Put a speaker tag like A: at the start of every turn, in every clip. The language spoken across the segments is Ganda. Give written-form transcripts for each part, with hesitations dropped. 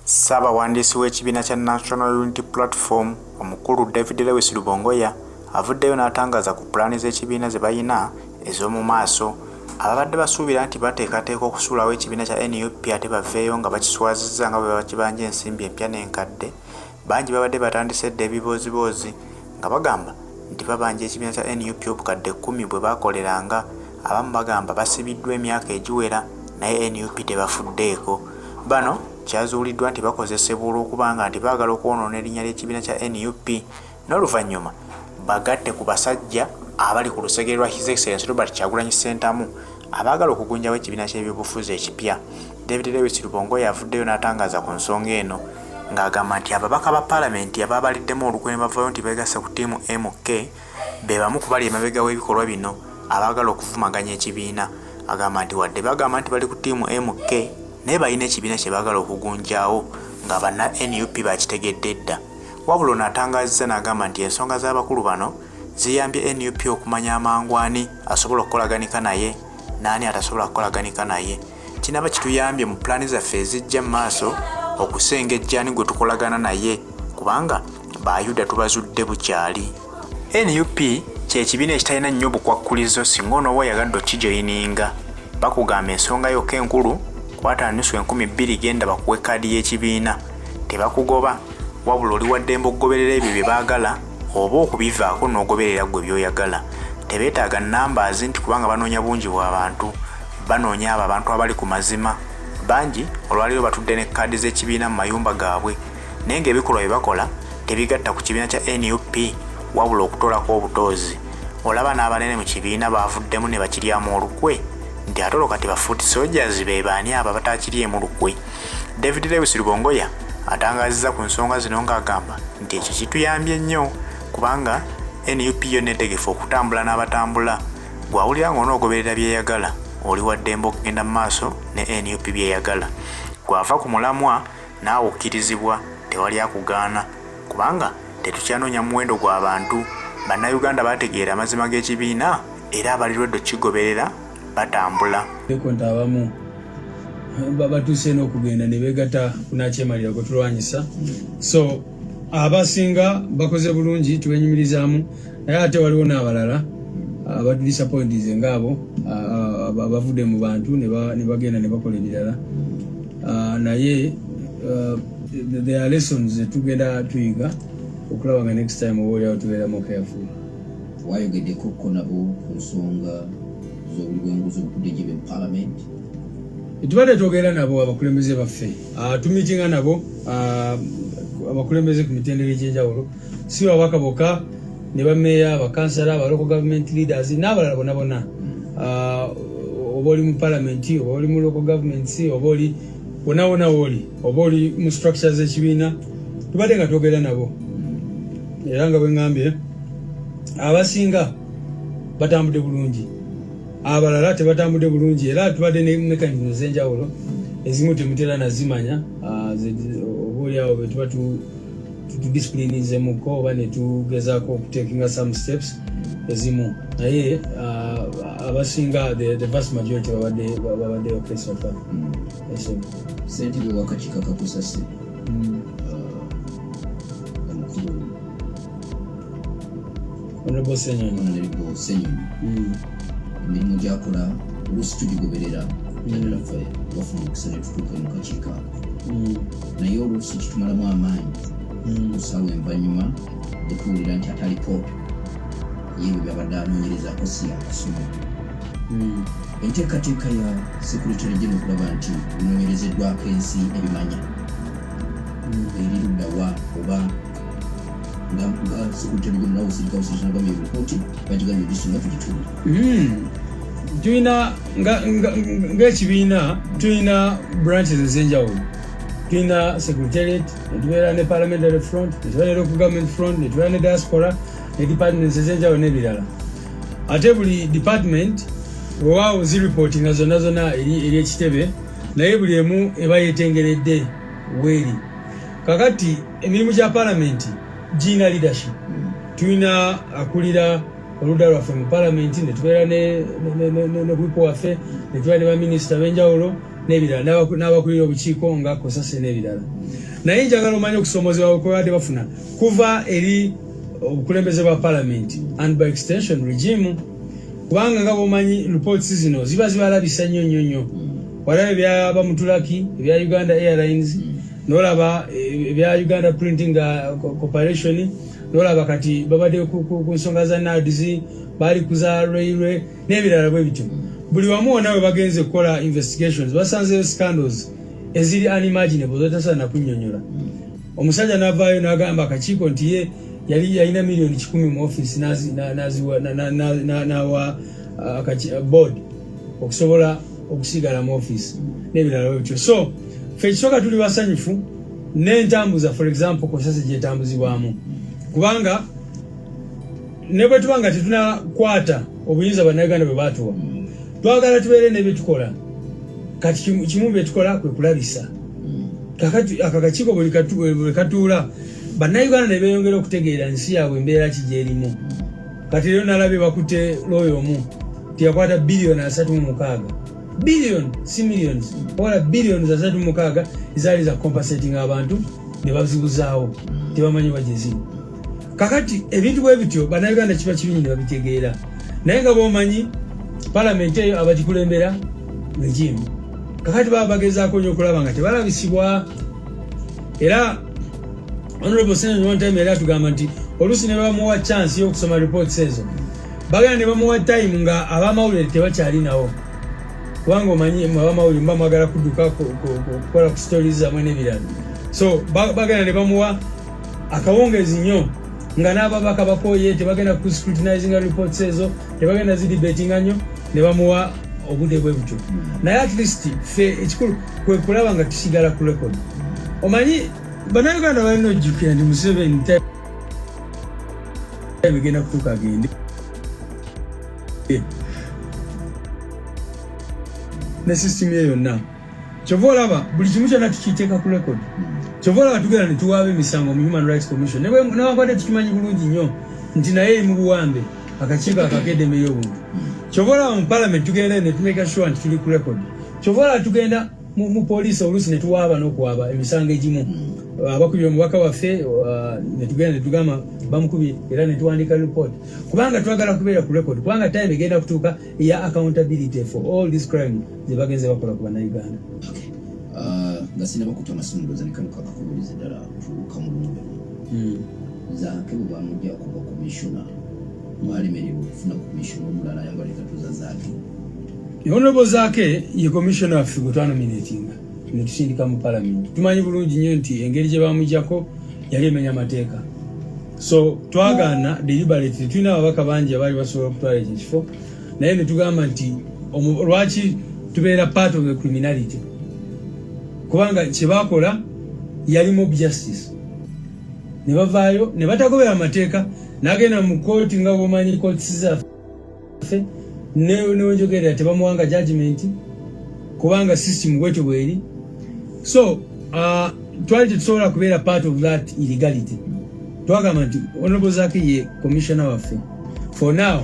A: Ssaabawandiisi w'ekibiina kya National Unity Platform omukulu David Lewis Rubongoya avuddeyo n'atangaaza ku pulaani z'ekibiina ze balina ez'omu maaso. Ababadde basuubira nti bateekateeka okusuulawo ekibiina kya nup ate baveeyo nga bakiswazizza nga bwe bakibanja ensimbi empya n'enkadde, bangi babadde batandise dda ebibooziboozi nga bagamba nti babanja ekibiina kya nup obukadde kkumi bwe baakoleranga. Abamu bagamba basibiddwa emyaka egiwera naye nup tebafuddeeko. Bano kyazuuliddwa nti bakozesebwa olw'okubanga nti baagala okwonoona erinnya ly'ekibiina kya nup n'oluvannyuma bagatte ku basajja abali ku lusegere lwa His Excellency Robert Kyagulanyi Ssentamu abaagala okugunjawo ekibiina ky'ebyobufuzi ekipya. David Lewis Rubongoya avuddeyo n'atangaaza ku nsonga eno ng'agamba nti ababaka ba palamenti abaabaliddemu olukwe ne bavaayo nti beegasse ku ttiimu MK be bamu ku bali emabega w'ebikolwa bino abaagala okuvumaganya ekibiina. Agamba nti wadde bagamba nti bali ku ttiimu MK naye balina ekibiina kye baagala okugunjaawo nga banna nup baakitegedde dda. Wabula ono atangaazizza n'agamba nti ensonga z'abakulu bano ziyambye nup okumanya amangu ani asobola okukolaganika naye n'ani atasobola kukolaganika naye. Kinaaba kituyambye mu pulaani zaffe ezijja mu maaso okusengejja ani gwe tukolagana naye kubanga ba Yuda tubazudde bukyali. Nup kye kibiina ekitalina nnyo bukwakkulizo singa onooba oyagadde okukijoyininga. Bakugamba ensonga yokka enkulu kwata nusu 2000 genda bakuwe kaadi y'ekibiina. Tebakugoba wabula oli wa ddembe okugoberera ebyo bye baagala oba okubivaako n'ogoberera ggwe by'oyagala. Tebeetaaga numbers nti kubanga banoonya bungi bwa bantu. Banoonya abo abantu abali ku mazima. Bangi olwaleero batudde ne kaadi z'ekibiina mu mayumba gaabwe naye ng'ebikolwa bye bakola tebigatta ku kibiina kya nup wabula okutoolako obutoozi. Olaba n'abanene mu kibiina baavuddemu ne bakiryamu olukwe nti ate olwo kati ba foot soldiers be baani abo abataakiryemu lukwe? David Lewis Rubongoya atangaazizza ku nsonga zino ng'agamba nti ekyo kituyambye nnyo kubanga nup yo neetegefu okutambula n'abatambula. Gw'awulira ng'onoogoberera by'eyagala oli wa ddembe okugenda mu maaso ne nup by'eyagala. Gw'ava ku mulamwa naawe okkirizibwa tewali akugaana kubanga tetukyanoonya muwendo gwa bantu. Bannayuganda baategeera amazima g'ekibiina era abali lwedda okukigoberera batambula.
B: Eko nti abamu batuuse n'okugenda ne beegatta ku nakyemalira gwe tulwanyisa, so abasinga bakoze bulungi, tubenyumirizaamu, naye ate waliwo n'abalala abadisappointinze ngaabo abavudde mu bantu ne bagenda ne bakola ebirala, naye there are lessons zetugenda tuyiga okulaba nga next time oba oliawo tubeera more careful.
C: Wayogeddeko ko nabo ku nsonga z'obuli bw'enguzi obukudde gye mu parliament?
B: Tubadde twogera nabo abakulembeze baffe, tumitinga nabo abakulembeze ku mitendera egy'enjawulo, si babaka bokka, ne bameeya, abakansala, aba local government leaders n'abalala bonna bonna. Oba oli mu parliament, oba oli mu local governments, oba oli wonna wonna wooli, oba oli mu structures z'ekibiina, tubadde nga twogera nabo. Era nga bwe ŋŋambye, abasinga batambudde bulungi, abalala tebatambudde bulungi, era tubadde ne mechanism ez'enjawulo, ezimu temutera nazimanya, oba oliawo bwe tuba tudisciplinizemuko oba netugezaako okutekinga some steps ezimu, naye abasinga, the vast majority babadde okay so far. Yes, sir.
C: Ssentebe w'akakiiko akakusase, omukulu
B: Honorable Ssenyonyi.
C: Honorable Ssenyonyi, emirimu gyakola oluusi tugigoberera, naddala ffe bafuna omukisa ne tutuuka mu kakiiko ako, naye oluusi kitumalamu amaanyi ku ssaawa envannyuma bwe tuwulira nti ate alipoota y'ebyo byabadde anoonyerezaako si yakasoma. Enteekateeka ya Secretary General okulaba nti binoonyerezeddwako ensi ebimanya eri ludda wa, oba nga Secretary General nawe osirika busirisa ripooti bagigambye ogisoma tugituule?
B: Tulina ng'ekibiina tulina branches ez'enjawulo. Tulina secretariat, netubeera ne parliamentary front, netubeera ne local government front, netubeera ne diaspora ne departments ez'enjawulo n'ebirala. Ate buli department wewaawo zireportinga zonna zonna eri ekitebe, naye buli emu eba yetengeredde weeri. Kakati emirimu gya palamenti girina leadership. Tulina akulira oludda lwaffe mu palamenti, netubeera ne whip waffe, netubeera ne baminisita ab'enjawulo. N'ebirala, n'abakulira obukiiko nga COSASE n'ebirala. Naye njagala omanye okusoomozebwa kwebadde bafuna kuva eri obukulembeze bwa parliament and by extension regime, kubanga nga bwomanyi, reports zino ziba zibalabisa nnyo nnyo nnyo. Walaba ebya Bamuturaki, ebya Uganda Airlines, nolaba ebya Uganda Printing Corporation, nolaba kati babadde ku nsonga za NAADS, baali ku za railway n'ebirala bwe bityo. Buli wamu wonna we bagenze kukola investigations, basanzeyo scandals eziri unimaginable, zotasobola nakunnyonnyola. Omusajja n'avaayo n'agamba akakiiko nti ye yali yalina miliyoni 100 mu office, n'aziwa n'awa board okusobola okusigala mu office n'ebirala bwe bityo. So ffe ekisooka, tuli basanyufu n'entambuza, for example COSASE gyetambuzibwamu, kubanga ne bwe tuba nga tetunakwata obuyinza Bannayuganda bwe baatuwa, twagala tubeere n'ebyetukola. Kati kimu byetukola kwe kulabisa. Kakati aka kakiiko buli katuula, Bannayuganda ne beeyongera okutegeera ensi yaabwe, embeera ki gyerimu. Kati leero nalabye bakutte looya omu tiyakwata biliyoni 36, biliyoni si millions, wala biliyoni 36 ezaali za compensating abantu, ne bazibuzaawo, tebamanyi wa gye ziri. Kakati ebintu bwe bityo Bannayuganda kiba kibinyi ne babitegeera. Naye nga bwomanyi, palamenti eyo abagikulembera regime. Kakati baba bagezaako nnyo okulaba nga tebalabisibwa. Era Honorable Senator one time yali atugamba nti oluusi ne bamuwa chance y'okusoma reports ezo, bagenda ne bamuwa time nga abamawulire tebakyali nawo, kubanga omanyi abamawulire muba mwagala kudduka kukola ku stories zammwe n'ebirala. So bagenda ne bamuwa akawungezi nnyo nga n'ababaka bakoye, tebagenda ku scrutinizinga reports ezo, tebagenda zidebatinga nnyo, ne bamuwa obudde bwe butyo. Naye at least ffe ekikulu kwe kulaba nga tusigala ku record. Omanyi Bannayuganda balina ojjukira nti Museveni time egenda kutuuka agende ne system ye yonna. Kyova olaba buli kimu kyonna tukiteeka ku record. Kyova olaba tugenda ne tuwaaba emisango mu Human Rights Commission, newankubadde tukimanyi bulungi nnyo nti naye eri mu buwambe, akakiiko akakeddembe y'obuntu. Kyova olaba mu parliament tugenda ne tumake sure nti tuli ku record. Kyova olaba tugenda mu poliisi oluusi ne tuwaaba n'okuwaaba emisango egimu. Abakubye omubaka waffe, ne tugenda ne tugamba bamukubye, era ne tuwandiika report, kubanga twagala kubeera ku record, kubanga time egenda kutuuka eya accountability for all these crime ze bagenze bakola ku Bannayuganda.
C: Okay. Nga sinaba kutta masimu, ndowooza ne kano kakakubuliza ddala tukamulumbe. Zaake bwe bamujja okuba commissioner, mwalemererwa okufuna commissioner omulala, yambale katuza Zaake.
B: Honorable Zaake ye commissioner waffe gwe twanominatinga ne tusindika mu parliament. Tumanyi bulungi nnyo nti engeri gye bamugjako yali emenya amateeka, so twagaana deliberately. Tulina ababaka bangi abaali basobola okutwala ekyo ekifo, naye ne tugamba nti lwaki tubeera part of the criminality, kubanga kyebakola yali mob justice, ne bavaayo ne batagobera amateeka, n'agenda mu kooti. Nga bwomanyi kooti zaffe, newenjogerera tebamuwanga judgment, kubanga system bwetyo bweri. So twali tetusobola kubeera part of that illegality. Twagamba nti Honorable Zaake ye commissioner waffe for now,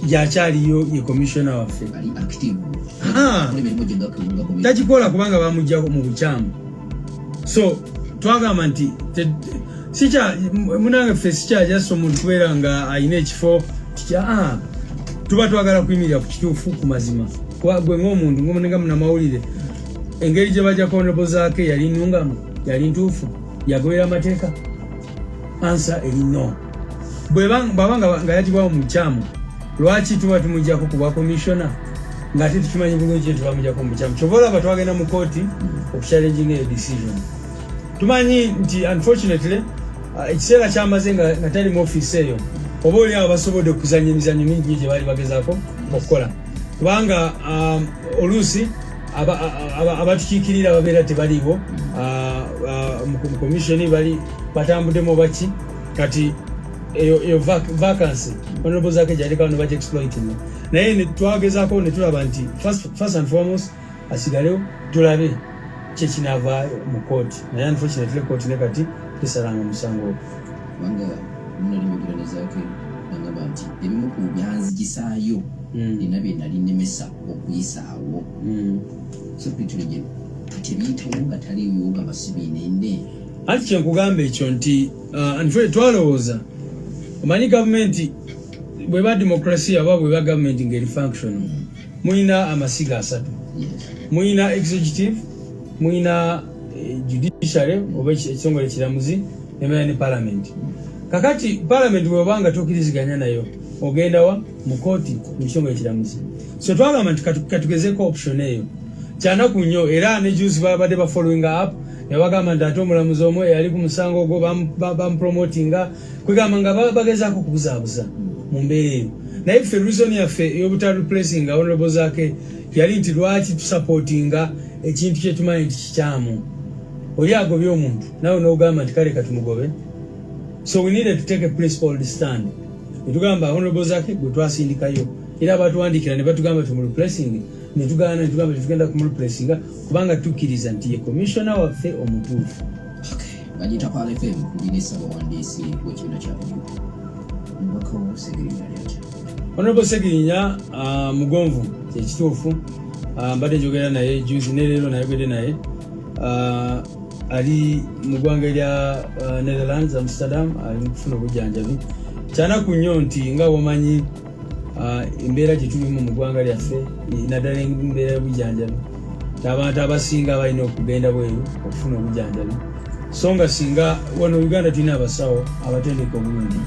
B: gyakyaliyo ye commissioner waffe.
C: Ali active?
B: Ah.
C: Akola emirimu gye nga
B: Takikola kubanga bamugja mu bukyamu. So twagamba nti sikya munange, ffe sikyajasa omuntu kubeera nga alina ekifo tikya. Tuba twagala kuyimirira ku kituufu, ku mazima. Kuba gwe ng'omuntu nga munamawulire, engeri gye bajjako Honorable Zaake yali nnungamu, yali ntuufu, yagobera amateeka? Answer eri no. Bw'aba nga yagibwawo mu bukyamu, lwaki tuba tumugjako ku bwa commissioner ng'ate tukimanyi bulungi nti bamujjako mu bukyamu? Kyova olaba twagenda mu kooti okuchallenginga eyo decision. Tumanyi nti unfortunately, ekiseera kyamaze nga tali mu ofiisi eyo, oba oli awo basobodde okuzanya emizanyo mingi nnyo gye baali bagezaako okukola, kubanga oluusi abatukiikirira babeera tebaliiwo mu commission, bali batambuddemu baki. Kati eyo vacancy Honorable Zaake gyalekawo ne bagiexploitinga. Naye ne twagezaako ne tulaba nti first and foremost asigalewo, tulabe kyekinava mu kooti. Naye unfortunately kooti ne kati tesalanga musango ogwo.
C: Kubanga nali njogera ne Zaake, nagamba nti ebimu ku byanzigisaayo nina bye nali nemesa okuyisaawo. Secretary General kati ebiyitawo nga taliiwo nga basibiinende.
B: Anti kyenkugamba ekyo nti nfe twalowooza, omanyi gavumenti bweba demokrasiya oba bweba gavumenti ng'eri functional, mulina amasiga asatu. Mulina executive, mulina judiciary oba ekitongole ekiramuzi, nemanya ne parliament. Kakati parliament bweba nga tokkiriziganya nayo, ogenda wa? Mu kooti, mu kitongole ekiramuzi. So twagamba nti katugezeeko option eyo. Kyanaku nnyo, era ne juzi babadde ba following up ne bagamba nti ate omulamuzi omu eyali ku musango ogwo bamupromotinga, kwegamba nga bagezaako okubuzaabuza mu mbeera eyo. Naye ffe reason yaffe ey'obuta replacing Honorable Zaake yali nti lwaki tusupportinga ekintu kyetumanyi nti kikyamu? Oli agobye omuntu, nawe n'ogamba nti kale katumugobe. So we needed to take a principled stand, netugamba Honorable Zaake gwe twasindikayo, era batuwandikira ne batugamba tumureplacing, netugaana, netugamba tetugenda kumureplacinga kubanga tukkiriza nti ye commissioner waffe omutuufu.
C: Bagiyita Pearl FM, ndina ssabawandiisi w'ekibiina kya NUP, omubaka wo Segirinya lyatya?
B: Honorable Segirinya mugonvu, kyekituufu. Mbadde njogera naye juzi, ne leero nayogedde naye. Ali mu ggwanga erya Netherlands, Amsterdam, ali mu kufuna obujjanjabi. Kyanaku nnyo nti nga bwomanyi embeera gye tulimu mu ggwanga lyaffe, naddala embeera y'obujjanjabi, abantu abasinga balina okugenda bweru okufuna obujjanjabi, so nga singa wano Uganda tulina abasawo abatendeka obulungi,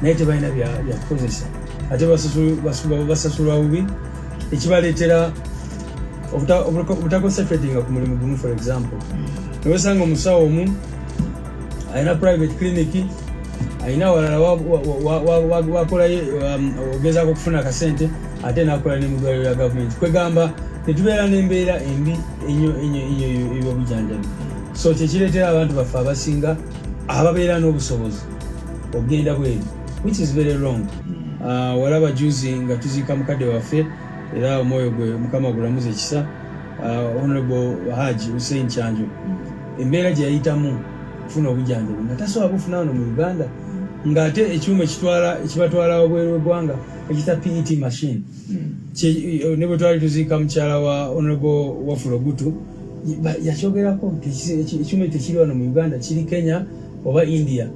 B: naye tebalina byakukozesa, ate basasulwa bubi, ekibaleetera obutaconcentratinga ku mulimu gumu. For example, newesanga omusawo omu alina private clinic, alina walala wakolayo, ogezaako okufuna akasente, ate nakola ne mu ddwaliro lya gavumenti. Kwegamba netubeera n'embeera embi ennyo ennyo ennyo ebyobujjanjabi. So kyekireetera abantu baffe abasinga ababeera n'obusobozi okugenda bweru, which is very wrong. Walaba juzi nga tuziika mukadde waffe, era omwoyo gwe Mukama gulamuza ekisa, Honorable Haji Hussein Kyanjo, embeera gye yayitamu okufuna obujjanjabi nga tasobola bufuna wano mu Uganda, ng'ate ekyuma ekitwala ekibatwala wabweru w'eggwanga ekita PET machine, ne bwe twali tuziika mukyala wa Honorable Wafula Ogutu, yakyogerako nti ekyuma ekyo tekiri wano mu Uganda, kiri Kenya oba India,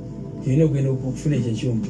B: tulina okugenda okufuna ekyo ekyuma.